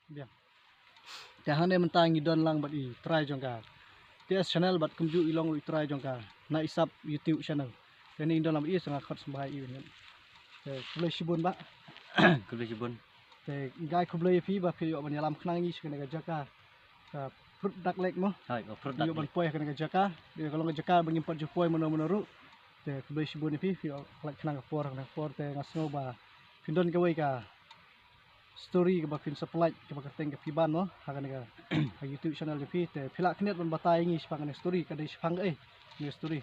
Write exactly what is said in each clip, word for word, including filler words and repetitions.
Biang. Te hangne mynta ngi don lang bad i trai jong ka T S channel bad kumjuh i long ruh i trai jong ka Na Isap YouTube channel. Te ngi don lang bad i, sa nga khot sngewbha ïa i. Te khublei shibun bah. Khublei shibun. Te ngi ai khublei ïa phi ba phi ïoh ban ïalam khnang ïa ngi sha kane ka jaka, ka Prut Dak Lek mo. Hooid, ka Prut Dak Lek. Ïoh ban poi ha kane ka jaka. Ïa ka long ka jaka ba ngim pat ju poi mano mano ruh. Te khublei shibun ïa phi, phi ïoh lait khnang ka por, khnang ka por. Te nga sngew ba phin don kawei ka story kaba phin sa pynlait kaba kyrteng ka Phi Ban mo, ha kane ka, ha YouTube channel jong phi. Te phi lah khyndiat ban batai ïa ngi shaphang kane story, ka dei shaphang kaei kane story?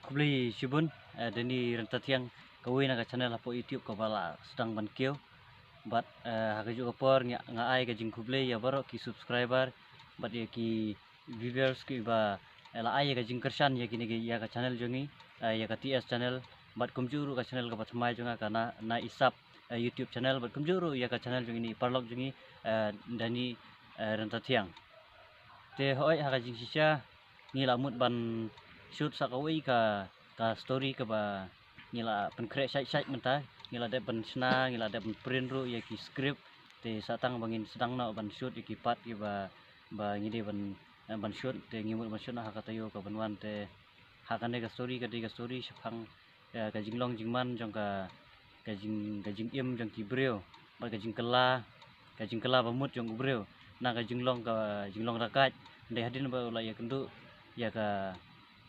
Khublei shibun, eh, Danny Ryntathiang, kawei na ka channel hapoh YouTube kaba la sdang ban kiew. Bad, eh, ha kajuh ka por nga, nga ai ka jingkhublei ïa baroh ki subscriber bad ïa ki viewers kiba, eh, la ai ïa ka jingkyrshan ïa kine ki, ïa ka channel jong ngi, eh, ïa ka T S channel, bad kumjuh ruh ka channel kaba thymmai jong nga ka Na, Na Isap, eh, YouTube channel, bad kumjuh ruh ïa ka channel jong ngi, paralok jong ngi, eh, Danny, eh, Ryntathiang. Te hooid, ha ka jingshisha ngi la mut ban shoot sa kawei ka, ka story kaba ngi la pynkhreh shait shait mynta, ngi la dep ban shna, ngi la dep ban print ruh ïa ki script. Te sa tang ba ngin sdang noh ban shoot ïa ki part kiba, ba ngi dei ban, eh, ban shoot, te ngi mut ban shoot noh ha ka taïew kaban wan. Te ha kane ka story ka dei ka story shaphang, eh, ka jinglong jingman jong ka, ka jing, ka jingim jong ki briew bad ka jingkylla, ka jingkylla ba mut jong u briew na ka jinglong, ka jinglong dakait. Dei hadien ba u la ïakynduh ïa ka,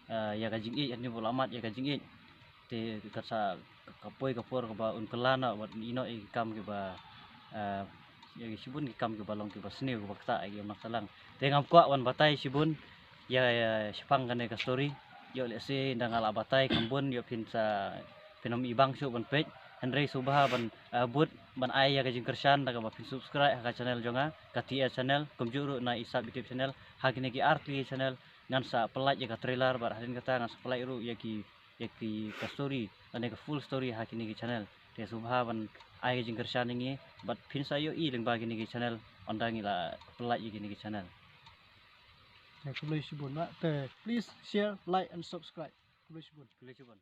eh, ïa ka jingïeit, hadien ba u la mad ïa ka jingïeit. Te ka sa, ka, ka poi ka por kaba un kylla noh bad ïehnoh ïa ki kam kiba, eh, ïa ki shibun ki kam kiba long kiba sniew kiba ktah ïa ki ïam nongshong sahlang. Te ngam kwah ban batai shibun ïa, ïa shaphang kane ka story. Ïoh lehse ynda nga la batai kham bun ïoh phin sa, phin ym ibang shuh ban peit. Hynrei sngewbha ban, eh, bud ban ai ïa ka jingkyrshan da kaba phin subscribe ha ka channel jong nga, ka T S channel, kumjuh ruh Na Isap YouTube channel. Ha kine ki artylli ki channel ngan sa pynlait ïa ka trailer bad hadien kata ngan sa pynlait ruh ïa ki, ïa ki ka story lane ka full story ha kine ki channel. Te sngewbha ban ai ka jingkyrshan ïa ngi bad phin sa ïohi lyngba kine ki channel ynda ngi la pynlait ïa kine ki channel. Te khublei shibun bah. Te please share, like and subscribe. Khublei shibun. Khublei shibun.